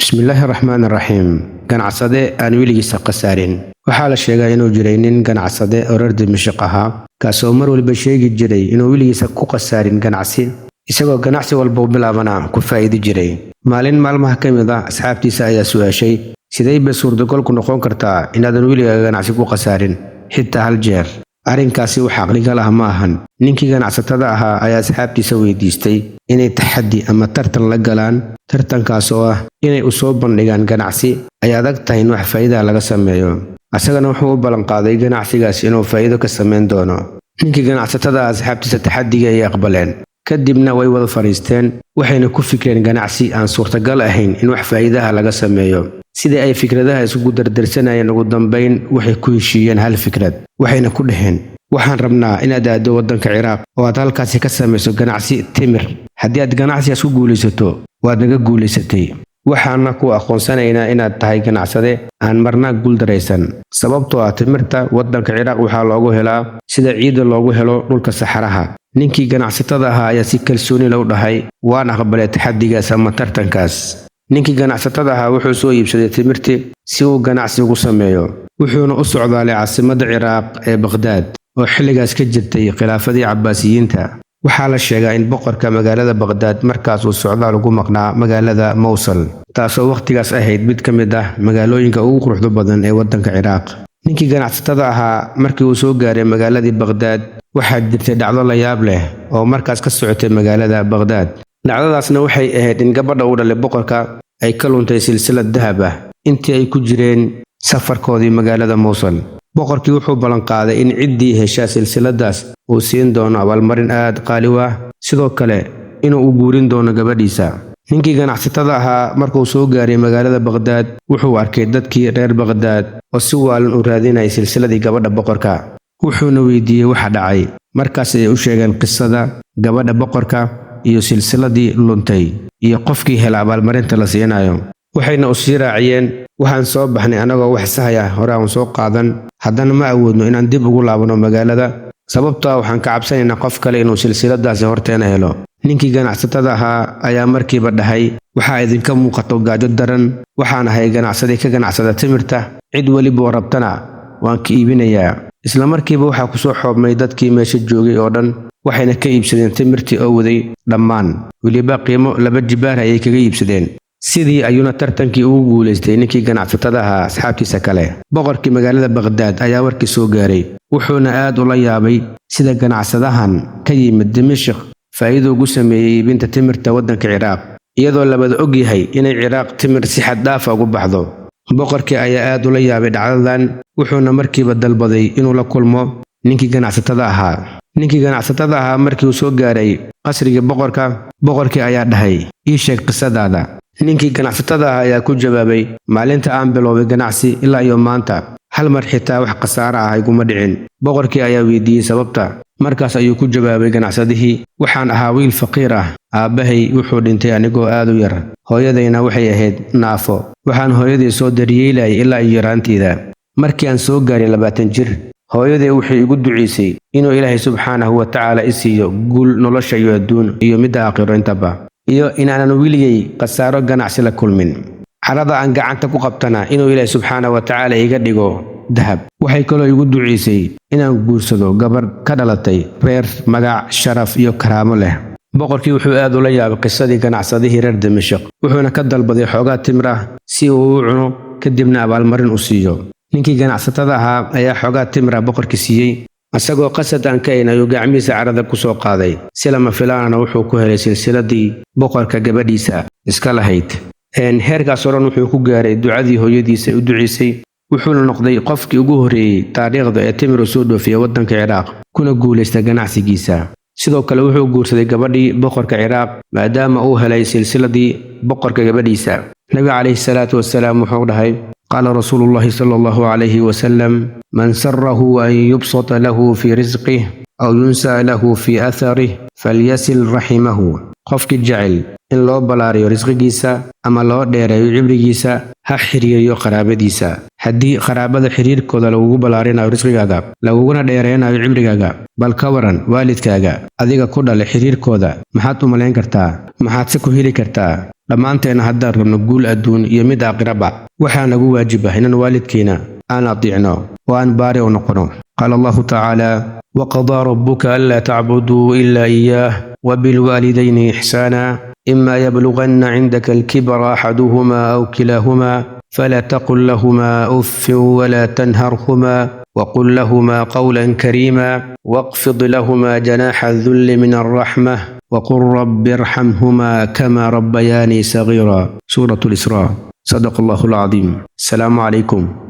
Bismillaahi raxmaani raxiim. Ganacsade aan weligiisa khasaarin. Waxaa la sheegaa inuu jiray nin ganacsade oo reer Dimashiq ahaa, kaasoo mar walba sheegi jiray inuu weligiisa ku khasaarin ganacsi, isagoo ganacsi walba u bilaabana ku faa'iidi jiray. Maalin maalmaha ka mid ah, asxaabtiisa ayaa su'aashay: "Sidee bay suurtagal ku noqon kartaa inaadan weligaaga ganacsi ku khasaarin xitaa hal jeer? Arrinkaasi wax caqligal ah ma ahan." Ninkii ganacsatada ahaa ayaa asxaabtiisa weydiistay inay taxaddi ama tartan la galaan, tartankaas oo ah inay u soo bandhigaan ganacsi ay adag tahay in wax faa'iida laga sameeyo. Asagana wuxuu u ballanqaaday ganacsigaas inuu faa'iido ka samayn doono. Ninkii ganacsatada ah asxaabtiisa taxaddiga ayay aqbaleen. Kadibna way wada fadhiisteen, waxayna ku fikreen ganacsi aan suurtagal ahayn in wax faa'iidaha laga sameeyo. Sidii ay fikradaha isugu dardarsanayeen, ugu dambayn waxay ku heshiiyeen hal fikrad, waxayna ku dhaheen: "Waxaan rabnaa inaad aaddo waddanka Ciraaq oo aad halkaasi ka samayso ganacsi timir. Haddii aad ganacsigaas ku guulaysato, waad naga guulaysatay, waxaana ku aqoonsanaynaa inaad tahay ganacsade aan marna guuldaraysan, sababtoo ah timirta waddanka Ciraaq waxaa loogu helaa sida ciidda loogu helo dhulka saxaraha." Ninkii ganacsatada ahaa ayaa si kalsooni leh u dhahay: "Waan aqbalay taxaddigaas ama tartankaas." Ninkii ganacsatada ahaa wuxuu soo iibsaday timirtii si uu ganacsi ugu sameeyo, wuxuuna u socdaalay caasimadda Ciraaq ee Baqhdaad, oo xilligaas ka jirtay khilaafadii Cabbaasiyiinta. Waxaa la sheegaa in boqorka magaalada Baqhdaad markaas uu socdaal ugu maqnaa magaalada Mowsal, taasoo wakhtigaas ahayd mid ka mid ah magaalooyinka ugu quruxda badan ee waddanka Ciraaq. Ninkii ganacsatada ahaa markii uu soo gaaray magaaladii Baqhdaad, waxaa jirtay dhacdo la yaab leh oo markaas ka socotay magaalada Baqhdaad. Dhacdadaasna waxay ahayd in gabadha uu dhalay boqorka ay ka luntay silsilad dahab ah intii ay ku jireen safarkoodii magaalada Mowsal. Boqorkii wuxuu ballanqaaday in ciddii heshaa silsiladaas uu siin doono abaalmarin aad qaali u ah, sidoo kale inuu u guurin doono gabadhiisa. Ninkii ganacsatada ahaa markuu soo gaaray magaalada Baqhdaad, wuxuu arkay dadkii reer Baqhdaad oo si waalan u raadinayay silsiladii gabadha boqorka, wuxuuna weydiiyey waxa dhacay. Markaas ayay u sheegeen qisada gabadha boqorka iyo silsiladii luntay iyo qofkii hela abaalmarinta la siinayo. Waxayna u sii raaciyeen: "Waxaan soo baxnay annagoo wax sahay ah hore aan soo qaadan, haddana ma awoodno inaan dib ugu laabano magaalada, sababtoo ah waxaan ka cabsanaynaa qof kale inuu silsiladaasi horteena helo." Ninkii ganacsatada ahaa ayaa markiiba dhahay: "Waxaa idinka muuqato gaajo daran. Waxaan ahay ganacsadii ka ganacsada timirta, cid weliboo rabtana waan ka iibinayaa." Isla markiiba waxaa ku soo xoobmay dadkii meesha joogay oo dhan, waxayna ka iibsadeen timirtii oo waday dhammaan, weliba qiimo laba jibaar ayay kaga iibsadeen. Sidii ayuuna tartankii ugu guulaystay ninkii ganacsatada ahaa asxaabtiisa kale. Boqorkii magaalada Baqhdaad ayaa warkii soo gaaray, wuxuuna aad ula yaabay sida ganacsadahan ka yimid Dimashik faa'iido ugu sameeyey iibinta timirta waddanka Ciraaq, iyadoo labada og yahay inay Ciraaq timir si xad dhaafa ugu baxdo. Boqorkii ayaa aad ula yaabay dhacdadan, wuxuuna markiiba dalbaday inuu la kulmo ninkii ganacsatada ahaa. Ninkii ganacsatada ahaa markii uu soo gaaray qasrigii boqorka, boqorkii ayaa dhahay: "Ii sheeg qisadaada." Ninkii ganacsatada ah ayaa ku jawaabay: "Maalinta aan biloobay ganacsi ilaa iyo maanta, hal mar xitaa wax khasaare ah iguma dhicin." Boqorkii ayaa weydiiyey sababta. Markaas ayuu ku jawaabay ganacsadihii: "Waxaan ahaa wiil faqiir ah. Aabbahay wuxuu dhintay anigoo aad u yar, hooyadayna waxay ahayd naafo. Waxaan hooyaday soo daryeelayay ilaa iyo yaraanteyda. Markii aan soo gaaray 20 jir, hooyaday waxay igu duceysay inuu Ilaahay subxaanahu wa tacaala i siiyo guul nolosha iyo adduun iyo midda aakhiro intaba, iyo inaanan weligay khasaaro ganacsi la kulmin, carada aan gacanta ku qabtana inuu Ilaahay subxaanahu wa tacaala iga dhigo dahab. Waxay kaloo igu duceysay inaan guursado gabarh ka dhalatay reer magac, sharaf iyo karaamo leh." Boqorkii wuxuu aad ula yaabay qisadii ganacsadihii reer Dimashik, wuxuuna ka dalbaday xoogaa timir ah si uu u cuno, kadibna abaalmarin u siiyo. Ninkii ganacsatada ahaa ayaa xoogaa timir ah boqorkii siiyey. Isagoo qasad aan ka ayn ayuu gacmihiisa carada ku soo qaaday. Si lama filaanana wuxuu ku helay silsiladii boqorka gabadhiisa iska lahayd. Heerkaas oo dhan wuxuu ku gaaray ducadii hooyadiisa u duceysay, wuxuuna noqday qofkii ugu horreeyey taariikhda ee timir u soo dhoofiya waddanka Ciraaq kuna guulaysta ganacsigiisa. Sidoo kale wuxuu guursaday gabadhii boqorka Ciraaq, maadaama uu helay silsiladii boqorka gabadhiisa. Nabiga calayhi salaatu wasalaam wuxuu dhahay: قال رسول الله صلى الله عليه وسلم: من سره أن يبسط له في رزقه أو ينسأ له في أثره فليصل رحمه. Qofkii jecel in loo balaariyo risqigiisa ama loo dheereeyo cimrigiisa, ha xiriiriyo qaraabadiisa. Haddii qaraabada xiriirkooda lagugu balaarinayo risqigaaga, laguguna dheereynayo cimrigaaga, bal ka waran waalidkaaga adiga ku dhalay xiriirkooda? Maxaad u malayn kartaa? Maxaad se ku heli kartaa? Dhammaanteena haddaan rabno guul adduun iyo mid aakhiraba, waxaa nagu waajib ah inaan waalidkeena aan atiicno oo aan baari u noqono. Qaala Allahu tacaala: وقضى ربك ألا تعبدوا إلا إياه وبالوالدين إحسانا إما يبلغن عندك الكبر أحدهما أو كلاهما فلا تقل لهما أف ولا تنهرهما وقل لهما قولا كريما واخفض لهما جناح الذل من الرحمة وقل رب ارحمهما كما ربياني صغيرا. سورة الإسراء. صدق الله العظيم. السلام عليكم.